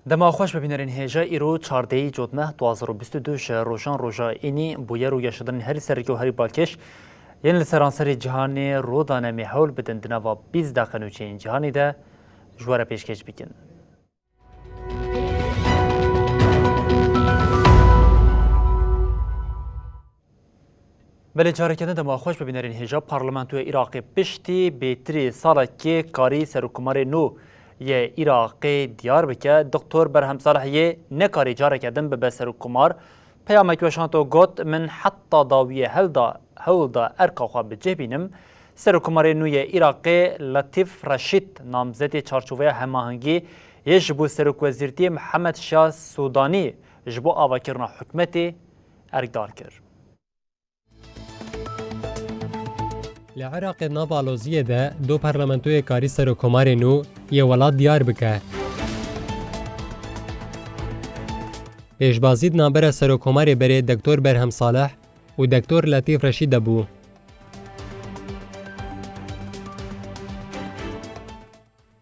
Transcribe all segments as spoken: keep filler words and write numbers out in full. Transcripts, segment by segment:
Dema xweş bibînerên hêja, îro çardehî Cotmeh du hazar û bîst û du ji rojan roja înî bûyer û yaşadanên herî sereke û herî balkêş yên li seranserê cîhanê rû dane, em ê hewl bidin di nava bîst deqe nûçeyên cîhanê de ji we re pêşkêş bikin. Belê, careke din dema xweş bibînerên hêja. Parlamentoya Iraqê piştî bêtirî salekê karî serokkomarê nû yê Iraqê diyar bike. Doktor Berhem Salih yê nekarî careke din bibe serokkomar, peyamek weşand û got, Min heta dawiyê helda hewl da erka xwe bi cih bînim. Serokkomarê nû yê Iraqê Letîf Reşîd namzetê çarçoveya hemahengî yê ji bo serokwezîrtiyê Mihemed Şiya Sûdanî ji bo avakirina hikûmetê erkdar kir. Li Iraqê nava aloziyê de du parlamentoyê karî serokkomarê nû yê welat diyar bike. Pêşbazî di navbera serokkomarê berê Doktor Berhem Salih û Doktor Letîf Reşîd de bû.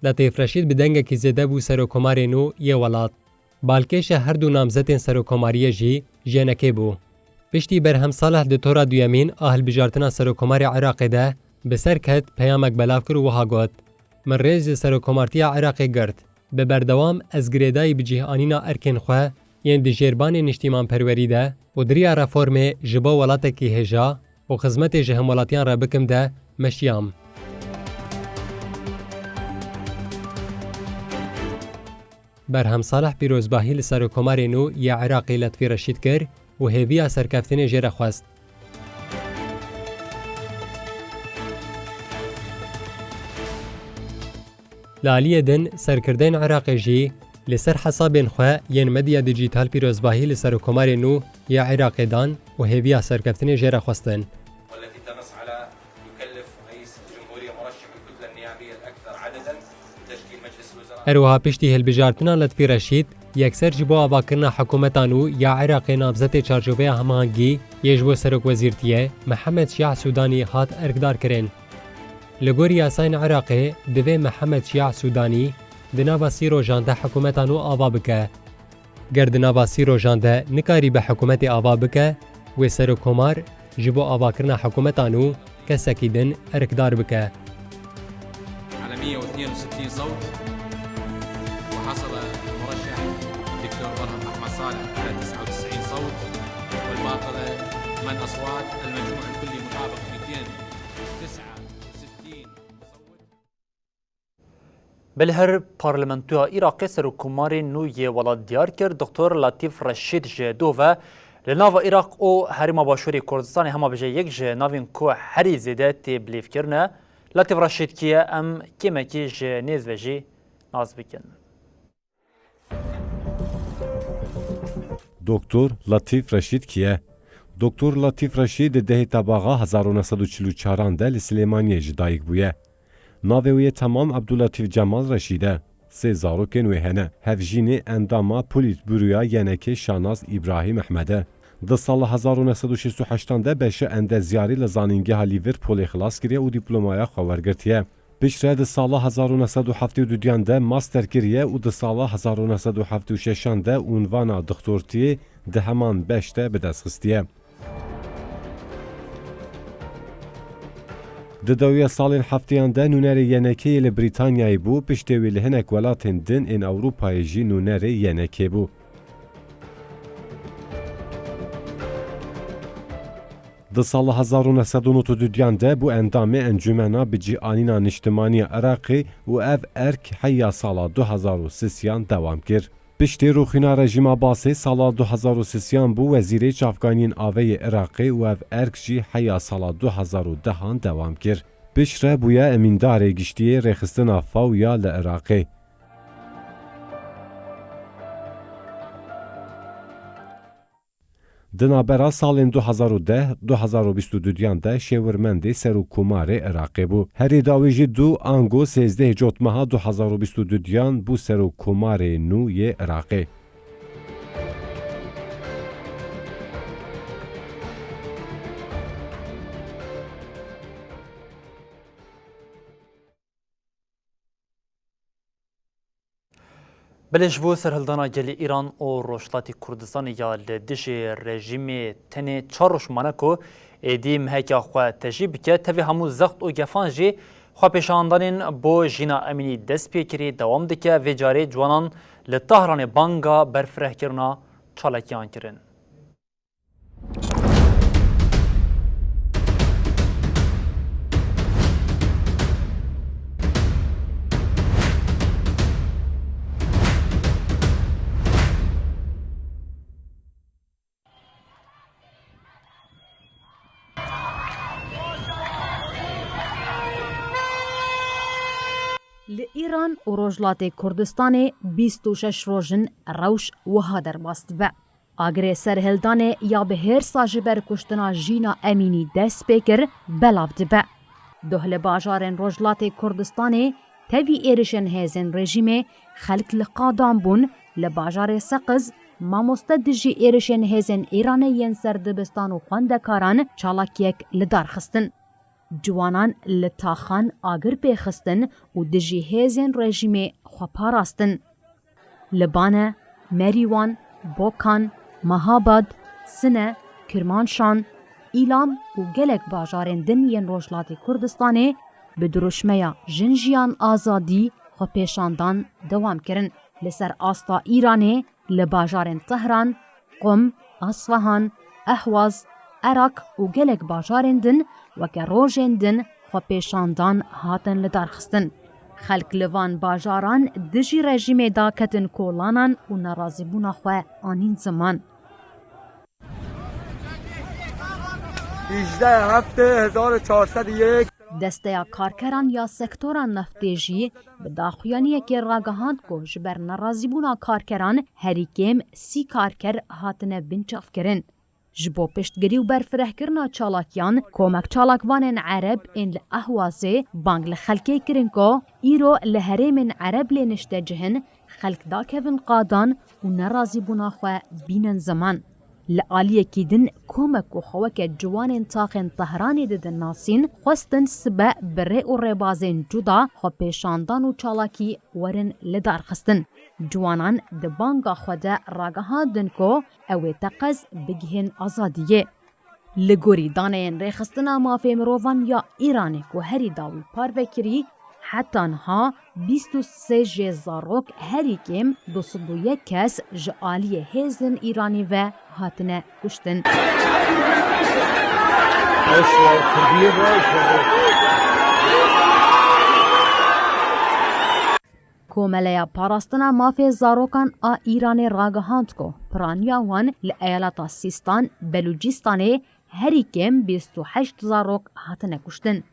Letîf Reşîd bi dengekî zêde bû serokkomarê nû yê welat. Balkêşa her du namzetên serokkomariyê jî ji yenekê bû. Piştî Berhem Salih di tora duyemîn a hilbijartina serokkomarê Iraqê de bi ser ket, peyamek belav kir û wiha got, Min rêz ji serokkomartiya Iraqê girt. Bi berdewam ez girêdayî bi cih anîna erkên xwe yên di jêrbanê niştîmanperwerî de û di riya reformê ji bo welatekî hêja û xizmetê ji hemwelatiyan re bikim de meşiyam. Berhem Salih pîrozbahî li serokkomarê nû yê Iraqê Letfî Reşîd kir û hêviya serkeftinê jê re xwest. Li aliyê din, serkirdeyên Iraqê jî li ser hesabên xwe yên medya dîjîtal pîrozbahî li serokkomarê nû yê Iraqê dan û hêviya serkeftinê jê re xwestin. والتي تنص على يكلف رئيس الجمهورية مرشح الكتلة النيابية الأكثر عددا بتشكيل مجلس الوزراء. Her wiha piştî hilbijartina Letfî Reşîd, yekser ji bo avakirina hikûmeta nû ya Iraqê namzetê çarçoveya hemahengî yê ji bo serokwezîrtiyê Mihemed Şiya Sûdanî hat erkdar kirin. Li gor yasayên Iraqê divê Mihemed Şiya Sûdanî di nava sî rojan de hikûmeta nû ava bike. Ger di nava sî rojan de nikarîbe hikûmetê ava bike, wê serokkomar ji bo avakirina hikûmeta nû kesekî din erkdar bike. على مية واثنين وستين صوت، وحصل المرشح الدكتور برهم أحمد صالح على تسعة وتسعين صوت، والباطلة ثمان أصوات، المجموع الكلي مطابق ميتين وتسعة وستين مصوت. Belê her parlamentoya Iraqê serokkomarê nû yê welat diyar kir, Doktor Latîf Reşîd ji dû ve li nava Iraq û Herêma Başûrê Kurdistanê hema bêje yek ji navên ku herî zêde tê bilêvkirin e. Latîf Reşîd kî ye? Em kêmekî ji nêz ve jî nas bikin. Doktor Latîf Reşîd kî ye? Doktor Latîf Reşîd di dehê Tebaxa hezar û neh sed û çil û çaran de li Silêmaniyê ji dayik bûye. Navê wê yê temam Ebdullatîf Cemal Reşîd e. Sê zarokên wê hene. Hevjînê endama Polîtbûroya Y N K'ê Şanaz Îbrahîm Ehmed e. Di sala hezar û neh sed û şêst û heştan de beşa endezyarî li Zanîngeha Lîverpolê xilas kiriye û dîplomaya xwe wergirtiye. Piştre di sala hezar û neh sed û heftê û duyan de master kiriye û di sala hezar û neh sed û heftê û şeşan de ûnvana doktortiyê di heman beş de bi dest xistiye. Di dawiya salên hefteyan de nûnerê Y N K'ê yê li Brîtanyayê bû, piştê wî li hinek welatên din ên Ewropayê jî nûnerê Y N K'ê bû. Di sala hezar û neh sed û nod û duyan de bû endamê Encûmena Bicîanîna Niştimanî ya Iraqê û ev erk heya sala du hezar û sisiyan dewam kir. Piştî rûxîna rejîma Basê sala du hezar û sisiyan bû wezîrê çavkaniyên avê yê Iraqê û ev erk jî heya sala du hezar û dehan dewam kir. Piştre bûye emîndarê giştî yê rêxistina Faw ya li Iraqê. Di navbera salên du hezar û deh, du hezar û bîst û duyan de şêwirmendê serokkomarê Iraqê bû. Herî dawî jî du ango sêzdehê Cotmeha du hezar û bîst û duyan bû serokkomarê nû yê Iraqê. Belê ji bo serhildana gelê Îran û Rojhilatê Kurdistanê ya li dijî rejîmê tenê çar roj mane ku êdî meheke xwe tejî bike, tevî hemû zext û gefan jî xwepêşandanên bo Jîna Emînî dest pê kirî dewam dike. Vê carê ciwanan li Tehranê banga berfirehkirina çalakiyan kirin. Li Îran û Rojhilatê Kurdistanê bîst û şeş roj in rewş wiha derbas dibe. Agirê serhildanê ya bi hêrsa ji ber kuştina Jîna Emînî dest pê kir, belav dibe. Doh li bajarên Rojhilatê Kurdistanê tevî êrişên hêzên rejîmê xelk li qadan bûn, li bajarê Seqiz mamoste dijî êrişên hêzên Îranê yên ser dibistan û xwendekaran çalakiyek li dar xistin. Ciwanan li taxan agir pê xistin û dijî hêzên rejîmê xwe parastin. Li Bane, Merîwan, Bokan, Mehabad, Sine, Kirmanşan, Îlam û gelek bajarên din yên Rojhilatê Kurdistanê bi dirûşmeya Jin Jiyan Azadî xwepêşandan dewam kirin. Li ser asta Îranê li bajarên Tehran, Qum, Asfahan, Ehwaz, Erak û gelek bajarên din weke rojên din xwepêşandan hatin lidarxistin. Xelk li van bajaran dijî rejîmê daketin kolanan û nerazîbûna xwe anîn ziman. Hejde heftê hezar û çar sed û yek. Desteya karkeran ya sektora neftê jî bi daxuyaniyekê ragihand ku ji ber nerazîbûna karkeran herî kêm sî karker hatine binçavkirin. Ji bo piştgirî û berfirehkirina çalakiyan, komek çalakvanên Ereb ên li Ehwazê bang li xelkê kirin ku îro li herêmên Ereb lê niştecih in, xelk dakevin qadan û nerazîbûna xwe bînin ziman. Li aliyekî din, komek ku xwe weke ciwanên taxên Tehranê didin nasîn, xwestin sibe bi rê û rêbazên cuda xwepêşandan û çalakî werin lidarxistin. Ciwanan di banga xwe de ragihandin ku ew ê teqez bigihên azadiyê. Li gorî daneyên Rêxistina Mafê Mirovan ya Îranê ku herî dawî parve kirî, heta niha bîst û sê jê zarok, herî kêm du sed û yek kes ji aliyê hêzên Îranê ve hatine kuştin. Komeleya Parastina Mafê Zarokan a Îranê ragihand ku piraniya wan li eyaleta Sîstan, Belûcîstanê herî kêm bîst û heşt zarok hatine kuştin.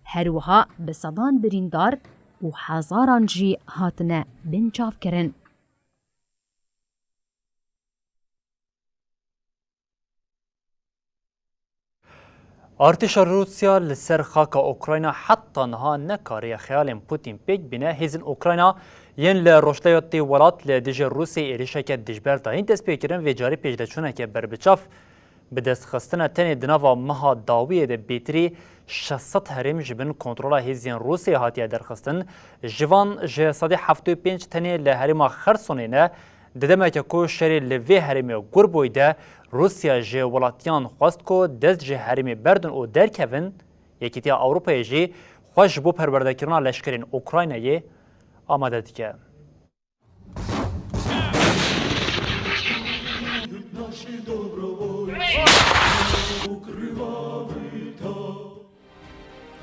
Her wiha bi sedan birîndar û hezaran jî hatine binçavkirin. Artêşa Rûsya li ser xaka Ukrayna heta niha nekariye xeyalên Putin pêk bîne. Hêzên Ukrayna yên li rojhilatê welat li dijî Rûsyayê êrişeke dijber dayîn dest pê kirin, vê carî pêşdeçûneke berbiçav bi dest xistine. Tenê di nava meha dawiyê de bêtirî şeş sed herêm ji bin kontrola hêzên Rûsyayê hatiye derxistin. Ji van ji sedê heftê û pênc tenê li herêma Xersonê ne. Di demeke ku şerê li vê herêmê gur bûyî de, Rûsya ji welatiyan xwest ku dest ji herêmê berdin û derkevin, Yekîtiya Ewropayê jî xwe ji bo perwerdekirina leşkerên Ukraynayê amade dike.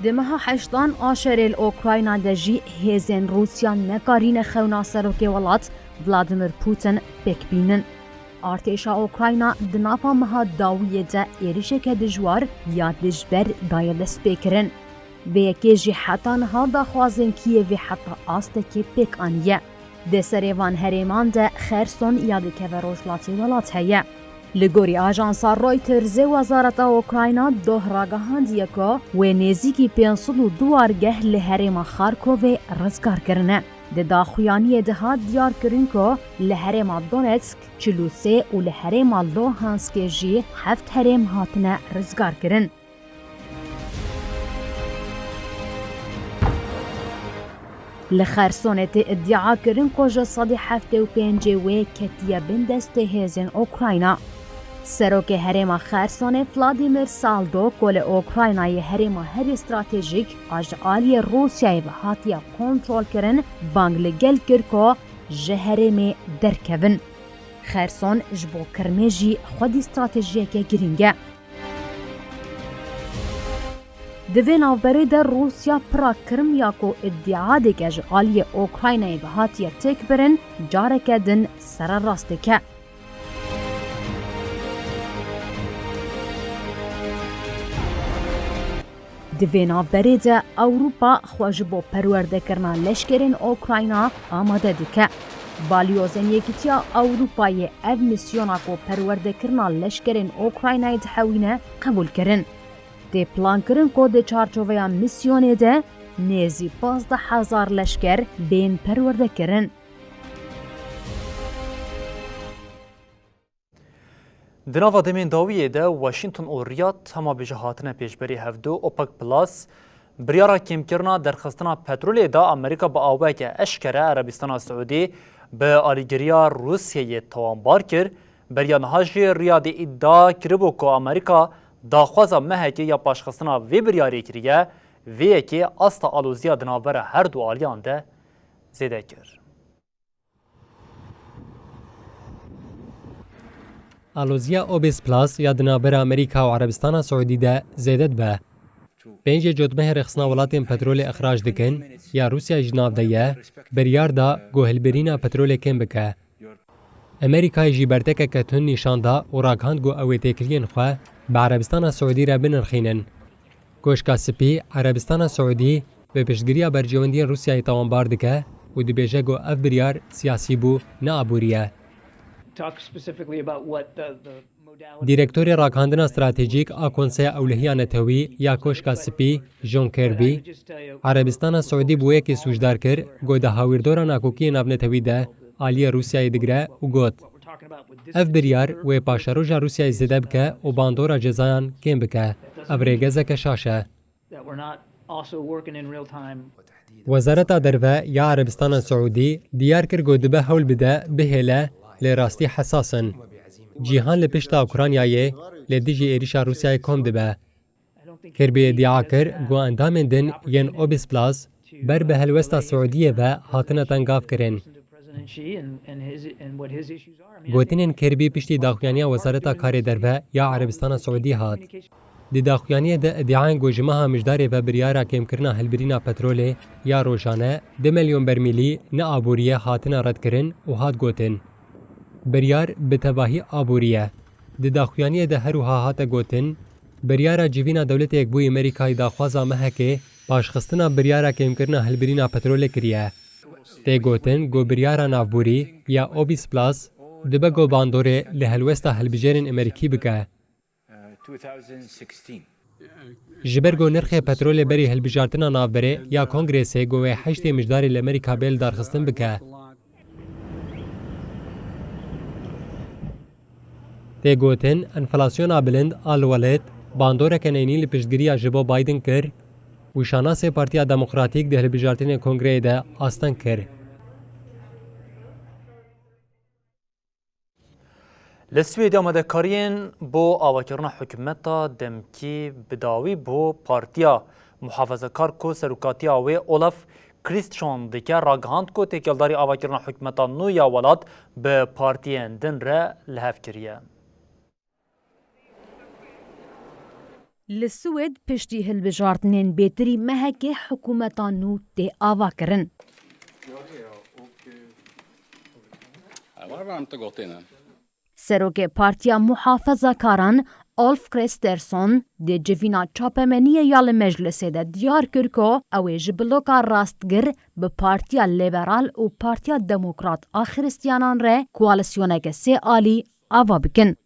Di meha heştan a şerê li Ukrayna de jî hêzên Rûsya nekarîne xewna serokê welat Vladimir Putin pêk bînin. Artêşa Ukrayna di nava meha dawiyê de êrişeke dijwar ya dijber daye destpêkirin. Vê yekê jî heta niha daxwazên Kîevê heta astekê pêk aniye. Di serê van herêman de Xerson ya dikeve rojhilatê welat heye. Li gorî ajansa Reutersê, Wezareta Ukrayna doh ragihandiye ku wê nêzîkî pênc sed û du wargeh li herêma Xarkovê rizgar kirine. Di daxuyaniyê de hat diyarkirin ku li herêma Donetsk çil û sê û li herêma Luhanskê jî heft herêm hatine rizgarkirin. Li Xersonê tê îdia kirin ku ji sedî heftê û pêncê wê ketiye bin destê hêzên Ukrayna. Serokê Herêma Xersonê Vladimir Saldo ku li Ukraynayê herêma herî stratejîk a ji aliyê Rûsyayê ve hatiye kontrolkirin, bang li gel kir ku ji herêmê derkevin. Xerson ji bo Kirmê jî xwedî stratejiyeke girîng e. Di vê navberê de Rûsya pira Kirmiya ku îdia dike ji aliyê Ukraynayê ve hatiye têkbirin, careke din sererast dike. Di vê navberê de Ewropa xwe ji bo perwerdekirina leşkerên Ukrayna amade dike. Balyozên Yekîtiya Ewropayê ev misyona ku perwerdekirina leşkerên Ukraynayê dihewîne qebûl kirin. Tê plankirin ku di çarçoveya misyonê de nêzî pazdeh hezar leşker bên perwerdekirin. Di nava demên dawiyê de Washington û Riyad hema bêje hatine pêşberî hevdu. OPEC Plus biryara kêmkirina derxistina petrolê da. Amerîka bi aweke eşkere Erebistana Siûdî bi alîgiriya Rûsyayê tawanbar kir. Beriya niha jî Riyadê îdia kiribû ku Amerîka daxwaza mehekê ya paşxistina vê biryarê kiriye, vê yekê asta aloziya di navbera her du aliyan de zêde kir. Aloziya OPEC Plus ya di navbera Amerîka û Erebistana Siûdî de zêde dibe. Pêncê cotmehê rêxistina welatên petrolê ixrac dikin, ya Rûsya jî nav de ye, biryar da ku hilbirîna petrolê kêm bike. Amerîkayê jî bertekeke tund nîşan da û ragihand ku ew ê têkiliyên xwe bi Erebistana Siûdî re binirxînin. Koşka Spî, Erebistana Siûdî bi piştgiriya berjewendiyên Rûsyayê tawanbar dike û dibêje ku ev biryar siyasî bû, ne aborî ye. Talk specifically about what the, the modality Dîrektorê Ragihandina Stratejîk a Konseya Ewlehiya Netewî ya Koşka Spî, John Kirby, Erebistana Siûdî bi wê yekê sûcdar kir ku di hawîrdora nakokiyê navnetewî de aliyê Rûsyayê digire û got, ev biryar wê paşeroja Rûsyayê zêde bike û bandora cezayan kêm bike. Ev rêgezeke şaş e. That we're not also working in real time. Wezareta Derve ya Erebistana Siûdî diyar kir ku dibe hewl bide bihêle, lê rastî hesas in. Cîhan li pişta Ukraynayê li dijî êrişa Rûsyayê kom dibe. Kirby îdia kir ku endamên din yên OPEC Plus ber bi helwesta Siûdiyê ve hatine tengav kirin. Gotinên Kirby piştî daxuyaniya Wezareta Karê Derve ya Erebistana Siûdî hat. Di daxuyaniyê de îdiayên ku ji meha Mijdarê ve biryara kêmkirina hilbirîna petrolê ya rojane du milyon bermîlî ne aborî ye hatine redkirin û hat gotin, biryar bi tevahî aborî ye. Di daxuyaniyê de her wiha hate gotin, biryara civîna Dewletê Yekbûyî Amerîkayê daxwaza mehekê paşxistina biryara kêmkirina hilbirîna petrolê kiriye. Tê gotin ku biryara navborî ya OPEC Plus dibe ku bandorê li helwesta hilbijêrên Amerîkî bike. Ji ber ku nirxê petrolê berî hilbijartina navberê ya Kongresê ku wê heştê Mijdarê li Amerîka bê lidarxistin bike. Tê gotin, enflasyona bilind a li welêt bandoreke neynî li piştgiriya ji bo Biden kir û şanasê Partiya Demokratîk di hilbijartinê Kongreyê de asteng kir. Li Swêdê amadekariyên bo avakirina hikûmeta demkî bi dawî bo Partiya Muhafazakar ku serokatiya wê Olaf Kristersson dike, ragihand ku têkildarî avakirina hikûmeta nû ya welat bi partiyên din re li hev kiriye. Li Swêd piştî hilbijartinên bêtirî mehekê hikûmeta nû tê avakirin. Serokê Partiya Muhafezakaran Ulf Kristersson di civîna çapemeniyê ya li meclisê de diyar kir ku ew ê ji bloka rastgir bi Partiya Lîberal û Partiya Demokrat a Xiristiyanan re koalîsyoneke sê alî ava bikin.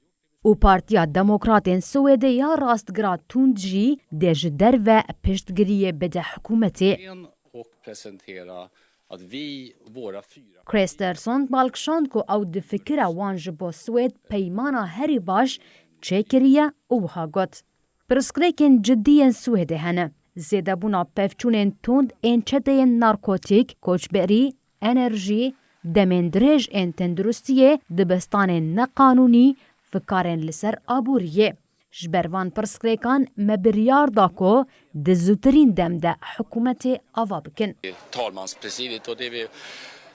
Û Partiya Demokratên Swêdê ya rastgira tund jî dê ji derve piştgiriyê bide hikûmetê. Kristersson bal kişand ku ew difikire wan ji bo Swêd peymana herî baş çêkiriye û wiha got, pirsgirêkên cidî yên Swêdê hene. Zêdebûna pevçûnên tund ên çeteyên narkotîk, koçberî, enerjî, demên dirêj ên tenduristiyê, dibistanên neqanûnî, fikarên li ser aboriyê. Ji ber van pirsgirêkan me biryar da ku di zûtirîn dem de hikûmetê ava bikin. Talmanspresidiet och det vi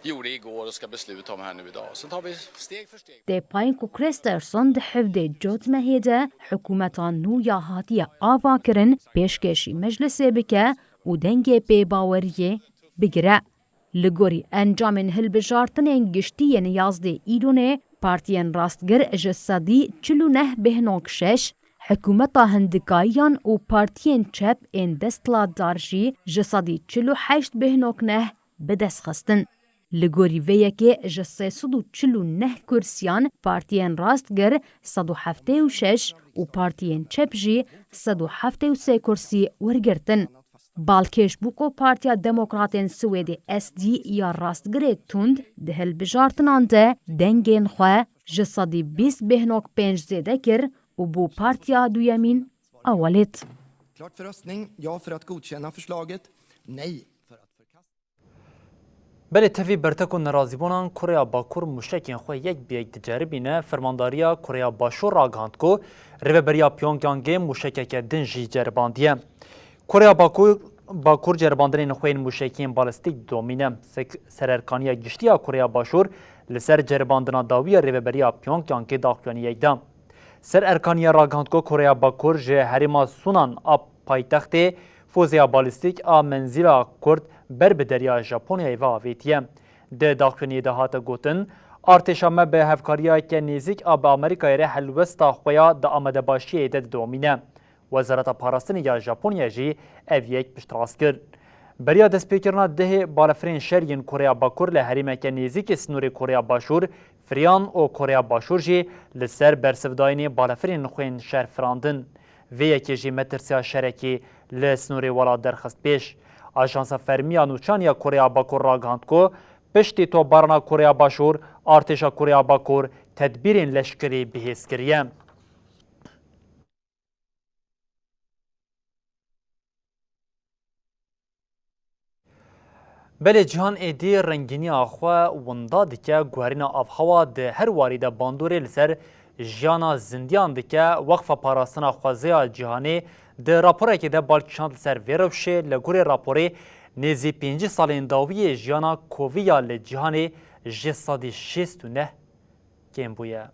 gjorde igår och ska besluta om här nu idag. Sen tar vi steg för steg. Tê payîn ku Kristersson di hevdê cotmehê de hikûmeta nû ya hatiye avakirin pêşkêşî meclisê bike û dengê pêbaweriyê bigire. Li gorî encamên hilbijartinên giştî yên yazdê Îlonê, partiyên rastgir ji sedî çil û neh bêhnok şeş, hikûmeta hindikayiyan û partiyên çep ên desthilatdar jî ji sedî çil û heşt bêhnok neh bi dest xistin. Li gorî vê yekê ji sê sed û çil û neh kursiyan partiyên rastgir sed û heftê û şeş û partiyên çep jî sed û heftê û sê kursî wergirtin. Balkêş bû ku Partiya Demokratên Swêdê S D ya rastgirê tund di hilbijartinan de dengên xwe ji sedî bîst bêhnok pênc zêde kir û bû partiya duyemîn ewelêt. Klart för röstning, ja för att godkänna förslaget, nej för att förkasta. Belê tevî bertek û nerazîbûnan Koreya Bakur mûşekên xwe yek bi yek diceribîne, Fermandariya Koreya Başûr ragihand ku rêveberiya Pyongyangê mûşekeke din jî ceribandiye. Koreya Bakur, Bakur ceribandinên xwe yên mûşekiyên balistîk didomîne. Sek-, Sererkaniya Giştî ya Koreya Başûr li ser ceribandina dawî ya rêveberiya Pyongyangê daxuyaniyek da. Sererkaniya ragihand ku Koreya Bakur ji herêma Sunan a paytextê fûzeya balîstîk a menzîla kurt ber bi derya Japonyayê ve avêtiye. Di daxuyaniyê de hate gotin, artêşa me bi hevkariyeke nêzîk a bi Amerîkayê re helwesta xwe ya di amadebaşiyê de didomîne. Wezareta Parastinê ya Japonya jî ev yek piştrast kir. Beriya destpêkirina dehê balafirên şer yên Koreya Bakur li herêmeke nêzîkî sînorê Koreya Başûr firiyan û Koreya Başûr jî li ser bersivdayînê balafirên xwe yên şer firandin. Vê yekê jî metirsiya şerekî li sînorê welat derxist pêş. Ajansa fermî ya nûçan ya Koreya Bakur ragihand ku piştî topbarana Koreya Başûr, artêşa Koreya Bakur tedbîrên leşkerî bihêz kiriye. Belê cihan êdî rengîniya xwe winda dike, guherîna avhewa di her warî de bandorê li ser jiyana zindiyan dike. Weqfa Parastina Xwezaya Cîhanê di raporekê de bal kişand li ser vê rewşê, li gorî raporê nêzî pêncî salên dawiyê jiyana kovî ya li cîhanê ji sedî şêst û neh kêm bûye.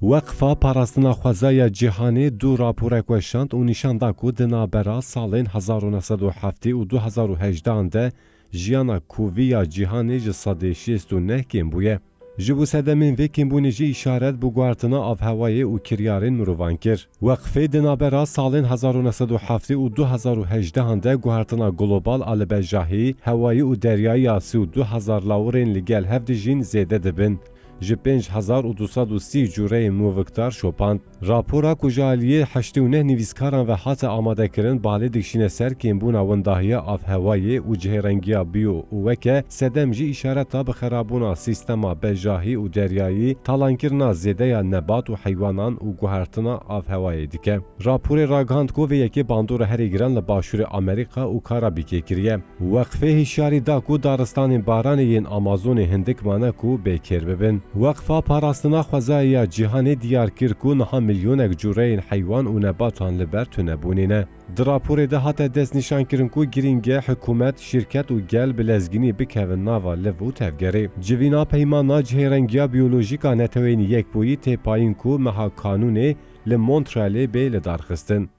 Weqfa Parastina Xwezaya Cîhanê du raporek weşand û nîşan da ku di navbera salên hezar û neh sed û heftê û du hezar û hejdehan de jiyana kovî ya cîhanê ji sedê şêst û neh kêm bûye. Ji bo sedemên vê kêmbûnê jî îşaret bi guhertina avhewayê û kiryarên mirovan kir. Weqfê di navbera salên hezar û neh sed û heftê û du hezar û hejdehan de guhertina global a li bejahî, hewayî û deryayî ya sî û du hezar lawirên li gel hev dijîn zêde dibin. Ji pênc hezar û du sed û sî cureyên movikdar şopand. Rapora ku ji aliyê heştê û neh nivîskaran ve hate amadekirin, balê dikişîne ser kêmbûna windahiya avhewayê û cihêrengiya biyo û weke sedem jî îşareta bi xerabûna sîstema bejahî û deryayî, talankirina zêde ya nebat û heywanan û guhertina avhewayê dike. Raporê ragihand ku vê yekê bandora herî giran li başûrê Amerîka û Karabîkê kiriye. Weqfê hişyarî da ku daristanên baranê yên Amazonê hindik mane ku bêkêr bibin. Weqfa Parastina Xwezayê ya Cîhanê diyar kir ku niha milyonek cureyên heywan û nebatan li ber tunebûnê ne. Di raporê de hate destnîşankirin ku girîng e hikûmet, şîrket û gel bi lezgînî bikevin nava liv û tevgerê. Civîna peymana cihêrengiya biyolojîk a Neteweyên Yekbûyî tê payîn ku meha Kanûnê li Montrealê bê lidarxistin.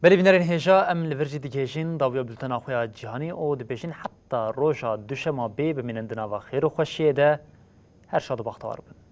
Belê bînerên hêja, em li vir jî digihêjin dawiya bultena xwe ya cîhanî û dibêjin heta roja duşema bê bimînin di nava xêr û xweşiyê de. Her şad û bextewar bin.